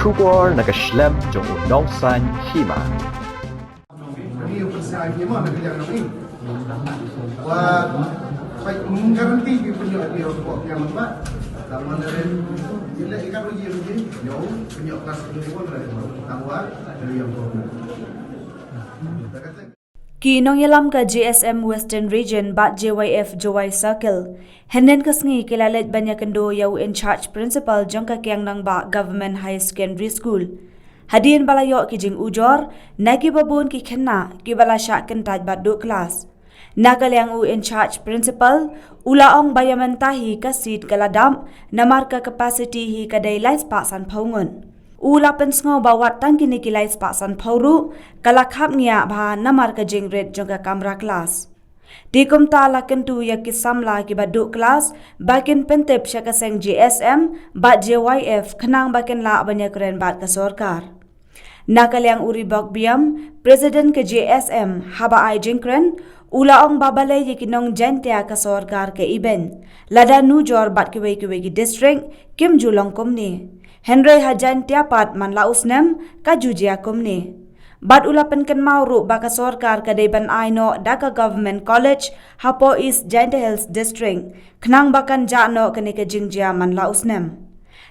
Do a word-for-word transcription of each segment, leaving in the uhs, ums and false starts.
Khubor na ka shlem jong u nongsan hima. Ni u pynshai hima na ka liang jong i. Wa peit guarantee ki pynïoh ki pynïoh ki ïa man ba. Tang man da ren. Ïa le i kat u ji u ji. Ïa u pynïoh klas ki u wan da ren. Tang wa da ren ko. Ki nongïalam ka J S M Western Region bad J Y F Jowai Circle hynnin ka sngi ki la leit ban ïakynduh ïa u in charge principal jong ka Kiang Nangbah Government Higher Secondary School. Hadien ba la ïoh ki jingujor na kiba bun ki khynnah kiba la shah kyntait bad duh klas. Na ka liang u in charge principal u la ong ba ïa mynta hi ka seat ka la dap namar ka capacity hi ka dei lai spah sanphew ngut. U la pynsngew ba wat tang kine ki lai spah sanphew ruh ka la khap ngiah bha namar ka jingrit jong ka kamra klas. Te kumta la kyntu ïa ki samla kiba duh klas ba kin pyntip sha ka seng J S M bad J Y F khnang ba kin lah ban ïakren bad ka sorkar. Na ka liang u Ribok Biam, President ka J S M, haba ai jingkren u la ong ba balei ïa ki nong Jaintia ka sorkar ka ibeiñ. Lada nujor bad kiwei kiwei ki district kim ju long kumne. Hynrei ha Jaintia pat man la u snem ka ju jia kumne. Bad u la pynkynmaw ruh ba ka sorkar ka dei ban ai noh da ka Government College hapoh East Jaintia Hills District khnang ba kan jah noh kane ka jingjia man la u snem.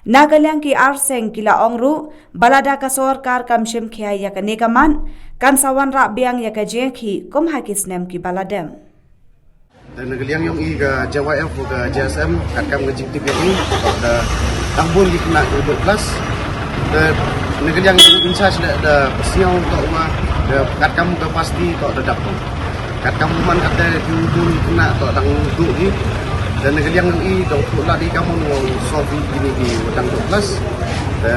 Na ka liang ki ar seng ki la ong ruh ba lada ka sorkar kam shim khia ïa kane ka mat kan sa wanrah biang ïa ka jingkhih kum ha ki snem kiba la dep. Te na ka liang jong i ka J Y F ka J S M katkam ka jingtip jong i, da dang bun ki khynnah ki duh klas. Te na ka liang jong i in charge da da pyrshang to ma da katkam ka capacity to da dap. Katkam man kata ki bun ki khynnah to dang duh ki. Te na ka liang jong i dang pula di ka mon wa solve kine ki dang duh klas. Te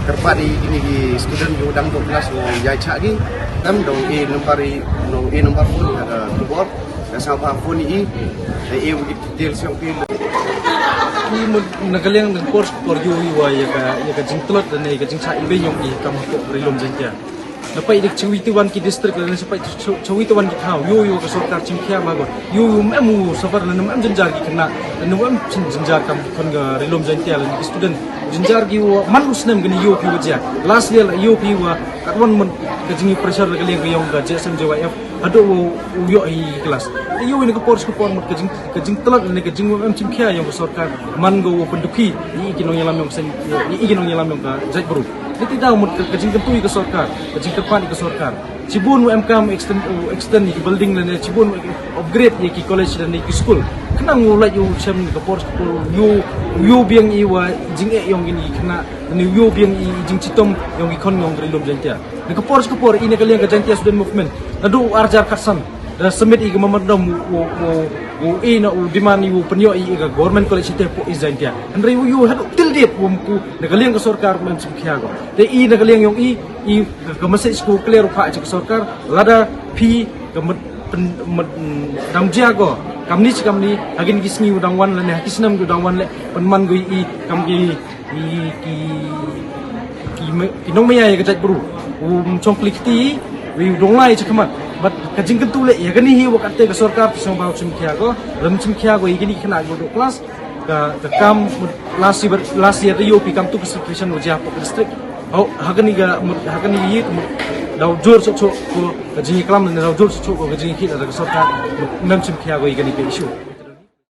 kyrpad i kine ki student ki dang duh klas wa ïa cha ki. Tam dong i number i, no i number phone ka khubor. Ka sngewbha phone i, i, i, i, details jong i. I mut na ka liang dang por por ïoh ïa ka, ïa ka jingtlot lane ïa ka jingshah ibeiñ jong i kam hapoh Ri Lum Jaiñtia. Na peit dik chawi te wan ki district lane sa peit chawi te wan ki thaw ïoh ïa ka sorkar chim khia ma ko. Ïoh ïoh em u safar lane em jynjar ki khynnah lane em jynjar kam khun ka Ri Lum Jaiñtia lane ki student. Jynjar ki wa man u snem kani ïoh phi wa jia. Last year la ïoh phi wa kat wan man ka jing pressure la ka liang ka jong ka J S M J Y F. Haduh u, u ïoh i klas. Te ïoh ïa ka por sha ka por mut ka jing, ka jingtlot ne ka jingwem em chim khia jong ka sorkar. Man ka u pynduh ki, i ki nongïalam jong ka seng, i ki nongïalam jong ka jaitbru. Te ti daw mut ka, ka jingkyntu ïa ka sorkar, ka jingkyrpad ïa ka sorkar. Shibun u em kam extend, u extend ïa ki building ne shibun u upgrade ïa ki college ne ki school. Khnang u lait u shem ka por sha ka por u ïoh, u ïoh biang i wa jingeh jong kine ki khynnah, ne u ïoh biang i jingchitom jong ki khun jong ka Ri Lum Jaiñtia. Na ka por sha ka por i na ka liang ka Jaiñtia Student Movement. Naduh u arjar khatsan. Da submit i ka memorandum u, u, u, u i na u demand i u pynïoh i ka Government College te hapoh East Jaiñtia. Hynrei u ïoh haduh till date u ym ku na ka liang ka sorkar u ym chim khia ko. Te i na ka liang jong i, i ka message ko clear u phah cha ka sorkar. Lada phi ka met, pyn, met, mm, dang jia ko. Kamni chi kamni, ha kine ki sngi u dang wan lane ha ki snem u dang wan leh pynman ko i kam ki ki, ki, ki me, ki nongmaya ïa ka jaitbru. U, um, chong kli kti, u, u dong lai cha khmat. Bad ka jingkyntu leh ïa kane hi wa katte ka sorkar te sngewbha u chim khia ko, lem chim khia ko ïa kine ki khynnah ki duh klas. Ka, ka kam last year, last year ïoh phi kam tu ka situation wa jia hapoh ka district. Hau, ha kane ka, ha kane hi, daw jur suk suk ko ka jingïaklam ne daw jur suk suk ko ka jingïakhih da ka sorkar. Mem chim khia ko ïa kane ka issue.